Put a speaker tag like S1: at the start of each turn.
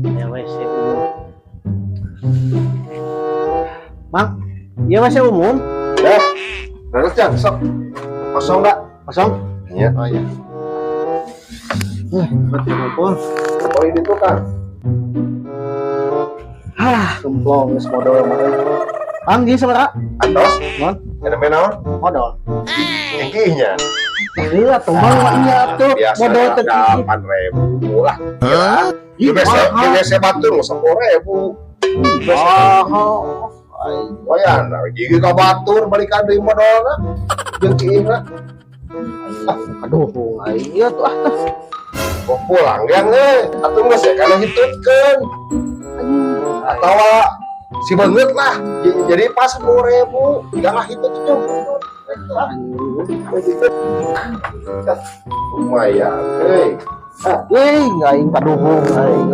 S1: Ya WC umum. Mang, iya WC umum.
S2: Eh, terus jangan sok. Kosong enggak?
S1: Kosong?
S2: Iya.
S1: Oh iya. Mati ngumpul.
S2: Oh, ini tuh kan.
S1: Ah, sumplong geus modol mah. Mang, ieu sabaraha?
S2: Atos.
S1: Mon,
S2: Ada main naon?
S1: Modol.
S2: Engkihnya.
S1: Iya tuh, Mang, mah iya tuh.
S2: Biasa
S1: Modol teh.
S2: 8.000 lah. Ya. Di WC, di WC batur 10.000.
S1: Oh,
S2: Wayan, nah, gigi ka batur balikan deui modolna. Jeung kiihna.
S1: Aduh, aing ieu tuh ah.
S2: Mau pulang yang eh, atuh geus ya kana hitutkeun. Atawa si banget lah. Jadi pas 10.000, jangan hitut itu. Lumayan, hei.
S1: Ah, aing kaduhung aing.